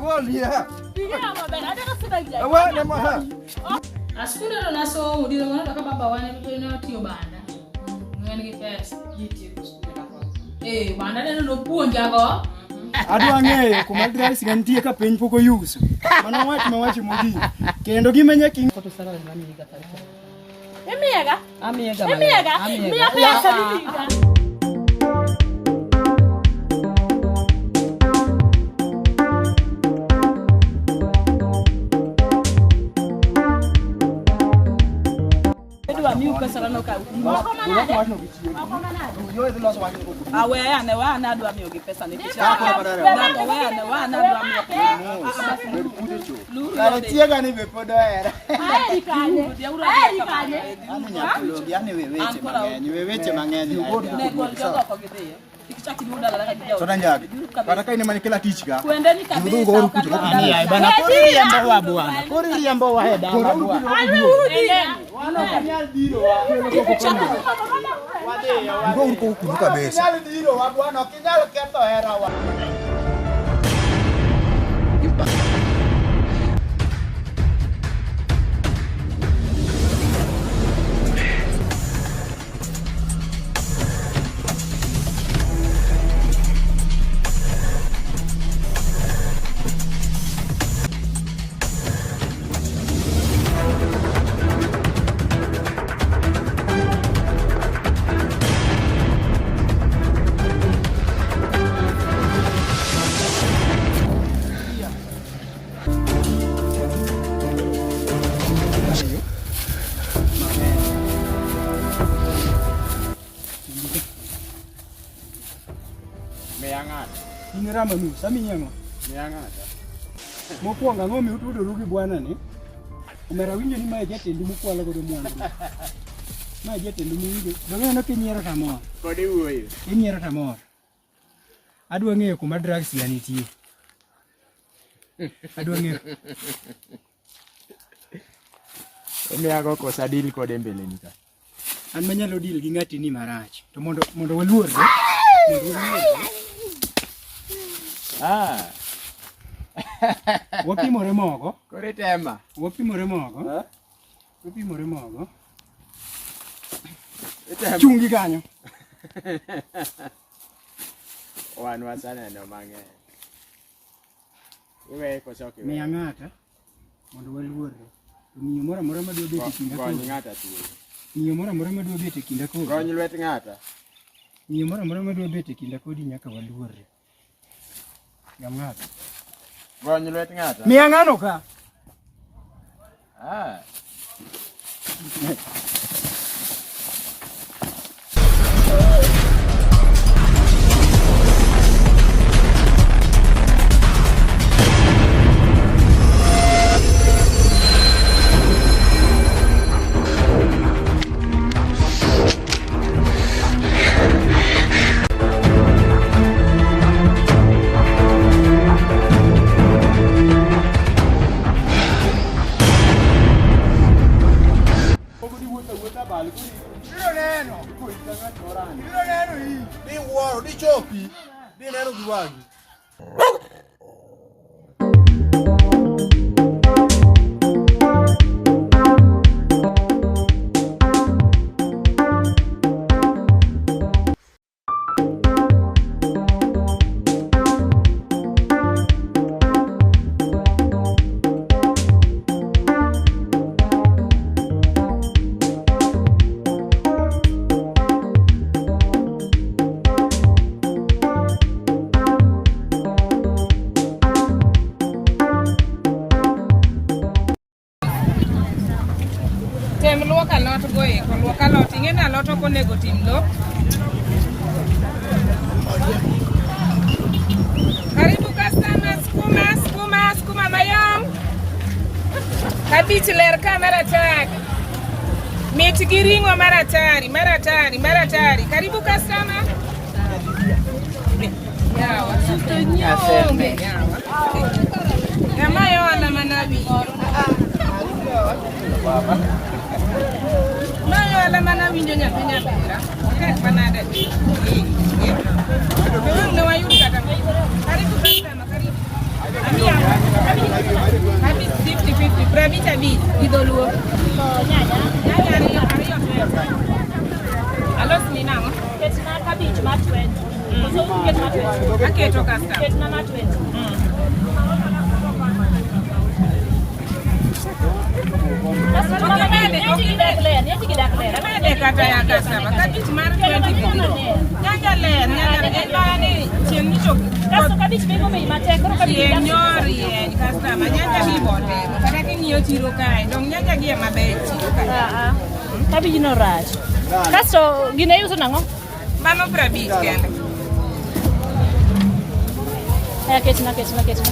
Gol ya. Ing'eyo maber, adwaro sida gi Awa ne ma ha. Askunde to nasomo, diere moro to ka baba wa ne otiyo banda. Ne en gi pesa. Eh, banda neno nopuonjago. Adwa ng'eyo kuma drugs ga nitie ka piny pok oyuso. Mano wach mawacho mogik. Kendo gima nyaka ing'e. Imiyega? Amiyega. Imiyega? Miya pesa mimiga. Idwa miu pesa lano ka. Moko manade? Moko manade? Aweya ne wa na adwa miyo gi pesa ne picha. Dhako weya ne wa na adwa miyo. Luru Kare chiega ni be pod ohera. Aheri kanye? Aheri kanye? Ani nyakologi, ani we weche mang'eny, we weche mang'eny. Ne gol jogo oko gidhiyo. Kik chak iduog dala ka gidhiyo. Soda njagi. Kata ka in ema nikela tich ka. Kwende ni kabisa ok adwar dala. Bana koro iriembo wa bwana, koro iriembo wa e dala bwana. Go uru koko kabisa. Inyal diro wa bwana, ok inyal ketho hera wa. Miya ng'ato. In rama nus, amiyi ang'o? Miya ng'ato. Mokwongo ang'o miyo utudoru gi bwana ni? Omera winjo ni mae jatendu mukwalo godo mwandu. Mae jatendu muwinjo. Donge ineno kinyiero tamor. Kode wuoyo. Inyiero tamor. Adwa ng'eyo kuma drugs ga nitie. Adwa ng'eyo. Omiyago kosa deal kode mbele ni ka. An manyalo deal gi ng'ati ni marach. To mondo waluorre. Mondo waluorre. Ah. Wapimore mogo. Koro itema. Wapimore mogo. Wapimore mogo. Itema. Chungi kanyo. Wan waseneno mang'eny. Iweye koso ok iweye? Miya ng'ata mondo waluorre. To miyo moro amora madwa bet e kinda Gony kodi. ng'ata thuolo. Miyo moro amora madwa bet e kinda kodi. Gony lwet ng'ata. Miyo moro amora madwa bet e kinda kodi nyaka waluorre. Gam ng'ato. Gony lwet ng'ata. Miya ng'ano ka. Ah. Ibiro neno. Ibiro neno hii. Di wuoro, di chopi. Di neno gi wang'i. Tem luok alot go eko, luok alot. Ing'e ni alot ok onego tim lo. Karibu customer, skuma, skuma, skuma mayom. Kabich ler ka maratari. Mit gi ring'o maratari, maratari, maratari. Karibu customer. Yawa, nyonge, yawa. Ng'ama yola manawinjo. Mayo ala mana winjo nyathi nyamera. Otek manade. To wang' ne wayud kata. Karibu customer, karibu. Amiya. customer. Ketna ma 20. Kasto mama nyeti gi dak ler, nyeti gi dak ler. Mede kata ya customer. Kabich mar 20 biro. Nyanya ler, nyanya ler. En mana ni chieng' nicho Kasto kabich be bei matek, koro kabich chieng' dak. nyorieny customer. Nyanya gi botemo. Kata king'iyo chiro kae, dong nyanya gi ema ber e chiro kae. Ah, ah. Kabich no rach. Kasto gine iuso nang'o? Mano 50 kende. Aya ketna, ketna, ketna.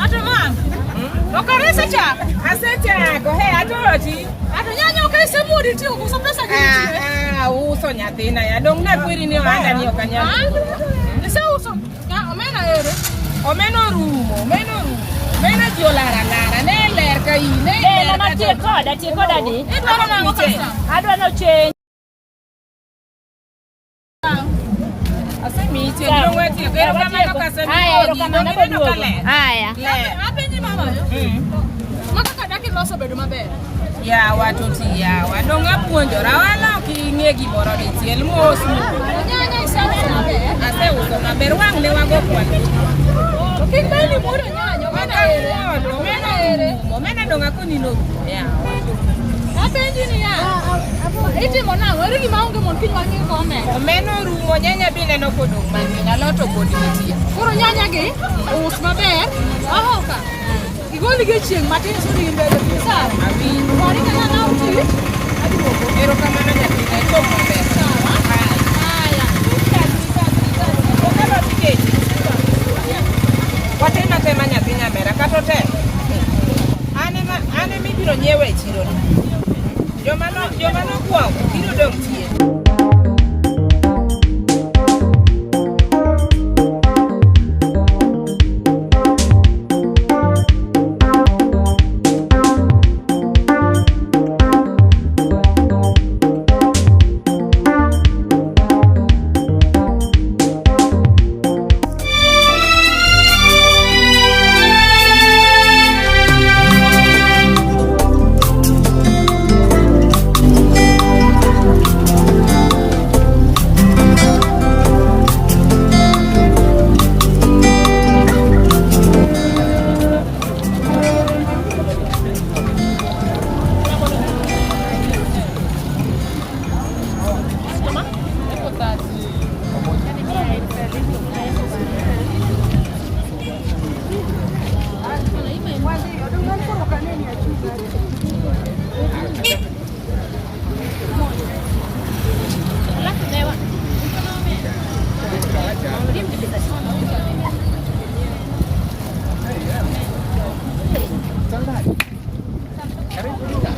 Ato mam. Okarese chako. Asechako, he atoti. Ato nyanya ok isemuodi tiyo koso pesa gi nitie. Ah, ah, uso nyathina ya. Dong nakweri ni ohanda ni ok anyal. Ah, Iseuso. Ya, omena ere. Omena orumo, omena orumo. Omena ji olar alara, ne ler ka in, ne Eh, ler mama ka tie koda, tie koda di. Idwaro nang'o customer? Adwa no change. Asemiyi change, dong watieko. Erokamano customer. Aya, erokamano, Dong ineno ka aboduogo. ler. Aya. Ler. Apenji mama yo. Ma kaka dak iloso bedo maber. Yawa to ti yawa. Dong apuonjora, wala ok ing'e gimoro dichiel mos mos. Nyanya iseuso maber. Aseuso maber, wang' ne wago kwan. To kik bed ni muodo nyanya, omena ere. Omena ere. Omena dong akoni norumo yawa. Apenji niya. Itimo nang'o? Ere gima onge mondo kiny wang'i go omena. Omena orumo, nyanya be ineno kodong' matin, alot to pod nitie. Koro nyanya gi us maber. Ahoka. Igol gi e chieng' matin isudi gi mbele. Sawa. Awinjo. Kori ka ng'ama oti. Aduogo. Erokamano nyathina, ichop maber. Sawa. Aya. Okalo tiketi. Watem atema nyathi nyamera kata otek. An ema ibiro nyiewe e chiro ni. Joma nokwongo biro dong' chien.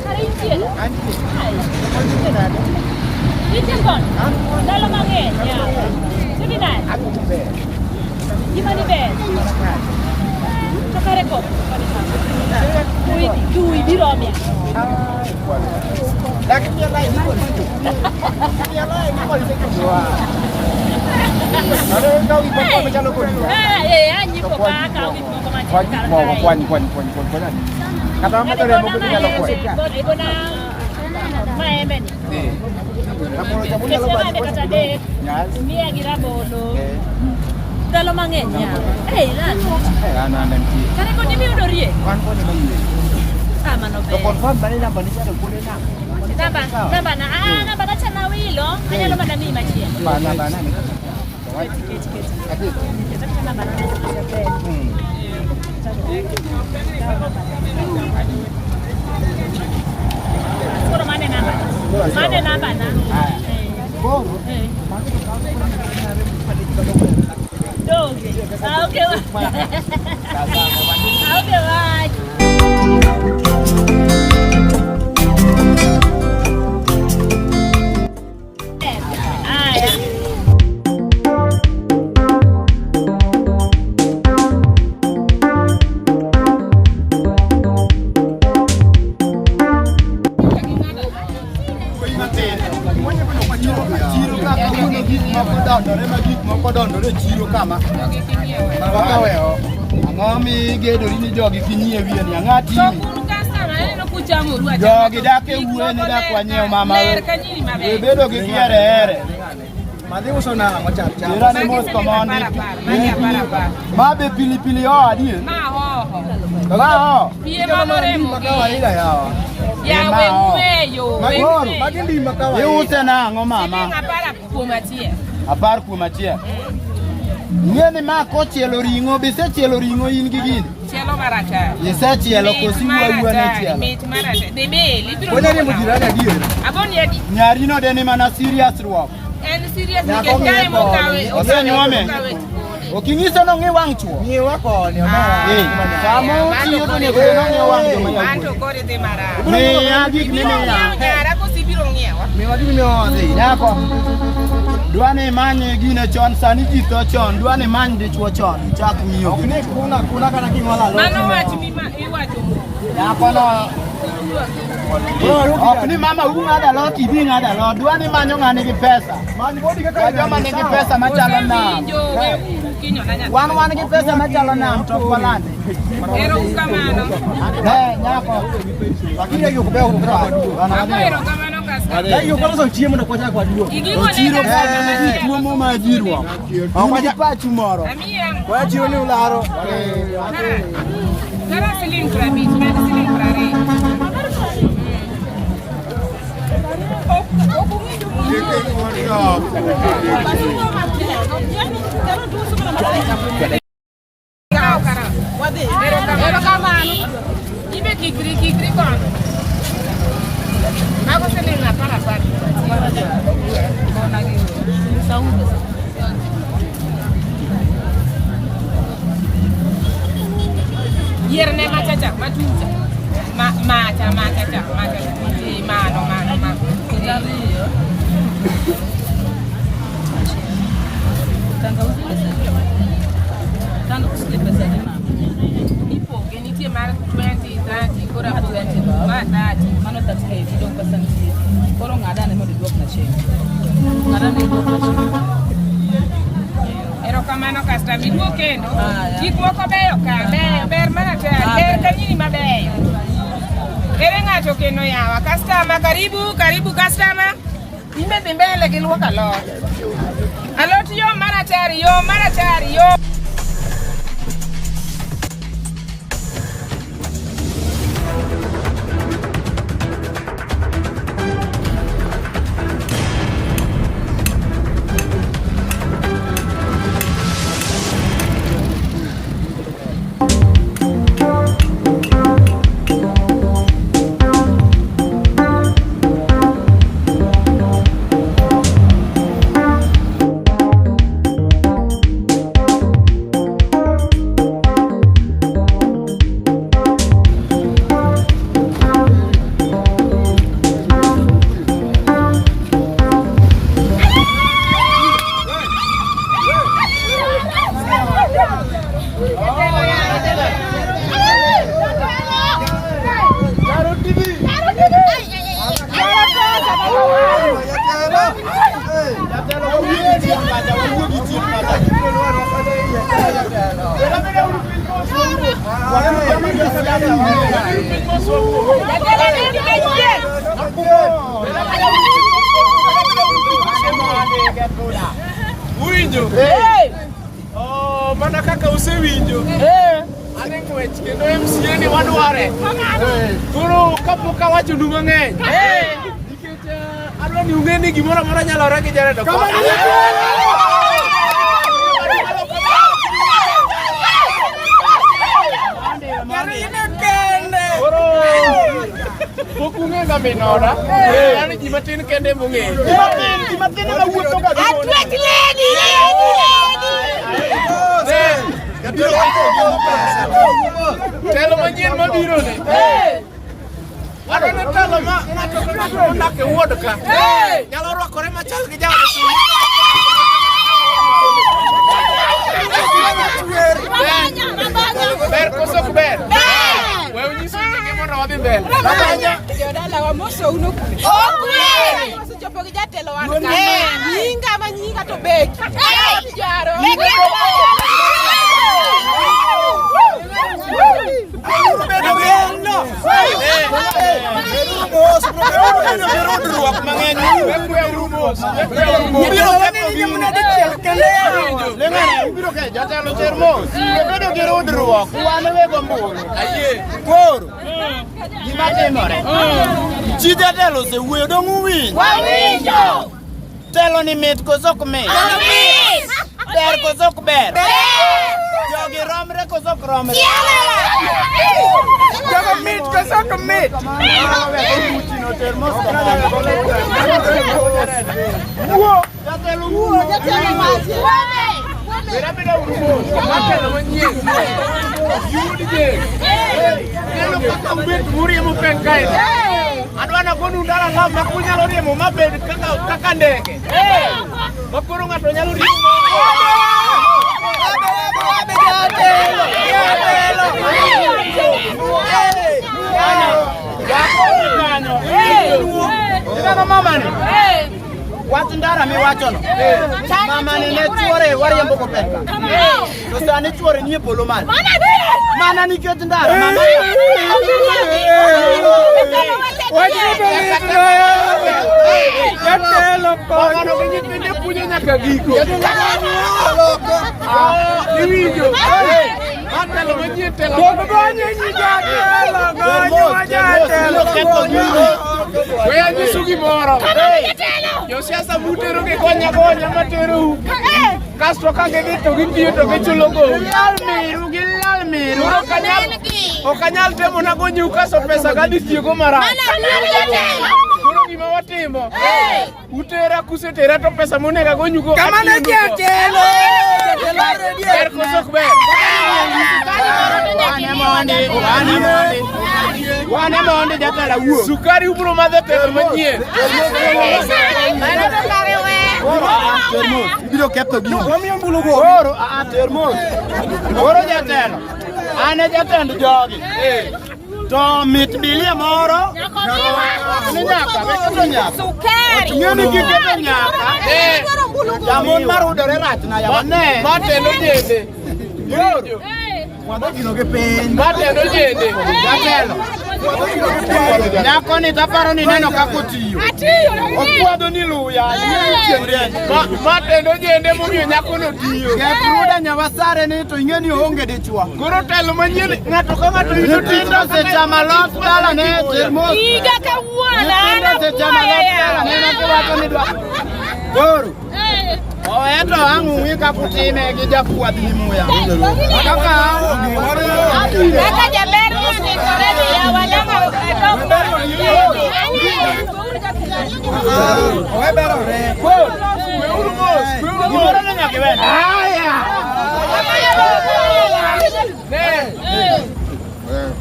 Kare intie? Nitie kon? Ndalo mang'eny, ya. Tidhi nade? Gima ni ber. To kare koth? Kui, kui biro omia. Lakini yala iko Yala iko Are kaw gik moko machalo kodi. Ah, eh, anyipo ka akawo gik moko matin Kwany kar gik moko, kae. kwany, kwany, kwany, kwany, kwany. Kata ma remo bende nyalo kwany. Igona maembe ni. Eh. Rabolo cha munyalo Ketna kwany. maembe kata adek. Nyal. Miya gi rabolo. Eh. Ndalo mang'eny yawa. Eh, ilal. Eh, an an nitie. Kare koni miyudorie? Wan koni mayie. Ah, mano To ber. confirm mane namba ni chalo kuonde namba. Namba, namba na, ah, namba na cha nawilo. Anyalo mana miyi machielo. Ba namba nane. Ket, ket, ket. Ati. Ket ket namba na. Koro mane namba? Mane namba na? Koro. Eh. Donge. Ah, okay. Ah, okay, bye. Aya. Chiro ka kawuono gik moko dondore ma gik moko dondore e chiro kama. Wakaweyo. Ang'o migedori ni jogi kinyiewie ni ang'o To timi? kun customer aneno kuchamoru achama. Jogi dak e Gik wuoyo moko ni dak ler wanyiew ka- mama. Ler ka nyiri We maber. bedo gi kiherehere. Madhi uso nang'o chal chal. Tera ne Magi mos siling komondi. apar apar, magi apar apar. Ma be pilipili ho adier. Ma hoho. Ma ho. Pie ma moremo Ma gi. kawaida yawa. Yawe Ma ho. ng'weyo. We Koro, ng'weyo. Magi ndim ma kawaida. Iuse nang'o mama? Siling apar kuom achiel. 10 kuom achiel. Ing'e ni ma kochielo ring'o, be isechielo ring'o in gi gini? Chielo maratari. Isechielo Mit koso iwuo awuoya ni maratari, ichielo? mit maratari. Dhi bil, ibiro Wenya riembo duogo jirani adier. Aboni adi. Nyarino de ni mana serious ruok. En serious Nyako nikech ng'iye kae mokawe. koni. Osenyuome? Okawe chikoni. Ok ing'iso nong'i wang' chuo? Ng'iwa koni omera. Eh, sama otiyo to onego bed nong'iyo wang' joma Anto yawuoyi. koro idhi marach. Miya gik Ibiro ng'iewo mimiya. nyara koso ibiro ng'iewa? Miwa gimiwa wadhi. Nyako, dwa ni imany gine chon, sani ji tho chon, dwa ni imany dichuo chon, ichak ng'iyo Ok gi ni dichuo. kuna kuna kata king'olo alot. Mano wach mima iwacho mos. Nyako no, ok ni mama ung'ado alot, idhi ng'ado alot, dwa ni imanyo ng'a nigi pesa. Many bodi kaka Wa joma nigi pesa machalo nam. Osewinjo, weuru kinyona nyathi. Wan wan gi pesa machalo nam to ok walandi. Ero uru kamano. Ne, nyako. Lakini yagi ok beyo kata waduo. Ago erokamano kasta. Yagi ok oloso chiemo to kocha kwa duo. Igiko ne Chiro kasta kod machielo. tuo moma jiruok. In gi pachu moro. Amiya. Kwa chiro ni ularo. Kara siling 50, med siling 20. Kaw kara. Wadhi. Erokamano. Ibe kikri kikri kono. Mago siling apar apar. Yierne machacha matucha. Ma macha machacha machacha. Eh, Mano mano mano. Tangauzi pesa di. Tangauzi pesa di mama. Ipoge nitie mar 20, 30, koro Ma apoge 20 ba. ma 30. Mano 30k dong pesa nitie. Koro ng'adane mondo iduokna chien. Ng'adane iduokna chien. Erokamano kasta miduo kendo. Ah, ya. Gik moko beyo ka, beyo, ber maratari, Ah, ber ber. ka nyiri mabeyo. Ere ng'ato kendo yawa, customer karibu, karibu customer. Imbe dhi mbele gi luok alot. Alot yom maratari, yom maratari, yom. Uwinjo? Oh, mana kaka usewinjo. An e ng'wech kendo MCA ni wadware. Koro kapok awachonu mang'eny. Nikech adwa ni ung'e ni gimoro amora nyalore gi Jared Okoth. Koro pok ung'e ga min oda. An ji matin kende emong'eyo. Ji matin ema wuotho ga gi mon. Telo manyien mabiro ni. Wadwaro telo ma ng'ato ka ng'ato modak e ward ka nyalo rwakore machal gi jaode. Ber koso ok ber? We unyiso nyinge mondo wadhi mbele. Jodala wamosou nokwe. Osechopo gi jatelo wan ka. Nyinga ma nyinga to beki. Jaro. Rudruok mang'eny. Wekweuru mos. Wekweuru mos. Gonye mana dichiel kende. Leng'ane, ubiro ke jatelo ter mos. Bedo gi rudruok, wan weg ombulu. Koro, gima timore. Chi jatelo osewuoyo, dong' uwinjo? Wawinjo. Telo ni mit koso ok mit? Mit. Ber koso ok ber? Jogi romre koso ok romre? Jogo mit koso ok mit? Wuo! Jatelo wuo! Beda uru mos. Matelo manyien. Yud je. Neno kaka ubet muriemo pek kae. Adwa nagonu ndara lam ma kunyalo riemo mabed kaka kaka ndege. Ma koro ng'ato nyalo riemo. Ineno mamani? Wach ndara miwachono. Mamani ne chuore wariembo go pesa. To sani chuore nie polo malo. Mana nikech ndara. Mama. Jatelo Mano gi nyithinde puonjo nyaka giko. Ah, Iwinjo. Matelo manyien telo. Gonye nyi jatelo, gonye jatelo. We anyisu gimoro. Josiasa mutero gi gonya gonya materou. Kasto ka gidhi to gitiyo to gichulo gowi. Gilal miru, gilal miru. Koro ok anyal ok anyal temo nago kaso pesa kadhi tiyogo marach. Koro gima watimo. Utera kusetera to pesa monego agonyugo. Kamano jatelo. Jatelo ready. Ber koso ok ber? Wan ema wandi, wan ema wandi. Wan ema wandi jatelo awuo. Sukari ubiro madho e telo manyien. Koro ah, ter mos. Ibiro ketho gini. Wamiyo ombulu go. Koro ah, ter mos. Koro jatelo. An e jatend jogi. To mit bilie moro. Ni nyaka, wiketo nyaka. Sukari. Ing'e ni kiketo nyaka. Jamon marudore rach na yawa. Ne. Matelo jende. Koro. Matelo jende. Jatelo. Nyako ni taparo ni neno kaka otiyo. Okwadho ni luya. Ing'e ni chieng' rieny. Matendo jende momiyo nyakono tiyo. Gertruda Nyawasare ni to ing'e ni oonge dichwo. Koro telo manyien ng'ato ka ng'ato yudo Nyithindo osechamo alot dalane ter mos. Higa kawuono Nyithindo osechamo alot dalane ma kiwacho ni dwa. Koro owe to ang' ung'i kaka utime gi jakwadh ni muya. Kaka Kaka jaber mondikore ni yawa nyaka Weuru mos, weuru mos. gimoro ne nyaka iwene. Ne.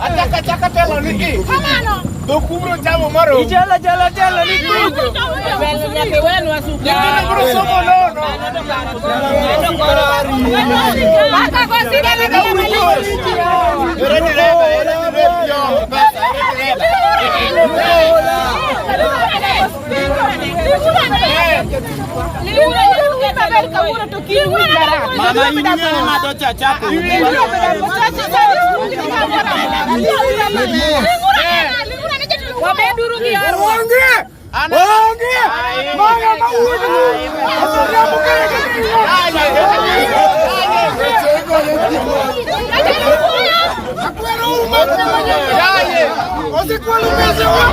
Achaka chaka telo ni i. Dhok ubiro chamo marom. Jala jala jala ni Iwinjo? Nyaka iwenwa Nyithindo biro somo nono. Ere dereba, ere dereba, yo, pesa, ere dereba. Mama in ing'e ni madho cha chako. Wabeduru gi horuok. Onge. Onge. Maya mawuod ni. Oseriambo kare Akwero uma Yaye. Osekwalo pesa wa.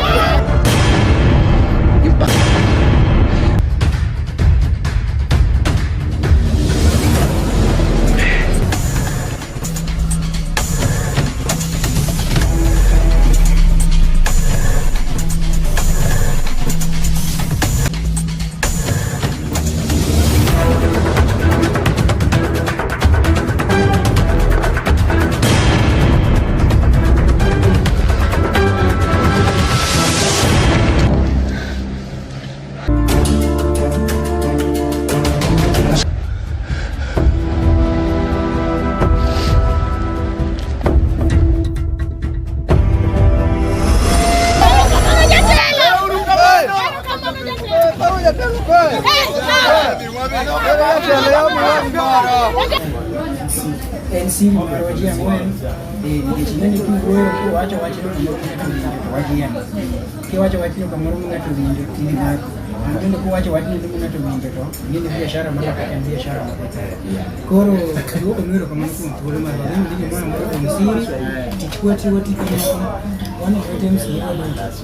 En simu marwa ji ang'wen nikech ing'eni kiwuoyo kiwacho wachno kamoro ma ng'ato winjo to wajiemo. Kiwacho wachno kamoro ma ng'ato winjo to idhi maki. An bende kuwacho wach ni ng'ato winjo to ing'e ni biashara mar kaka en biashara maber. Koro duoko nu erokamano kuom thuolo mar wang'eyo ni gimoro amora kuom siri, tich kwatiyo wati kanyakla, wan e lwet MCA wadong' tich.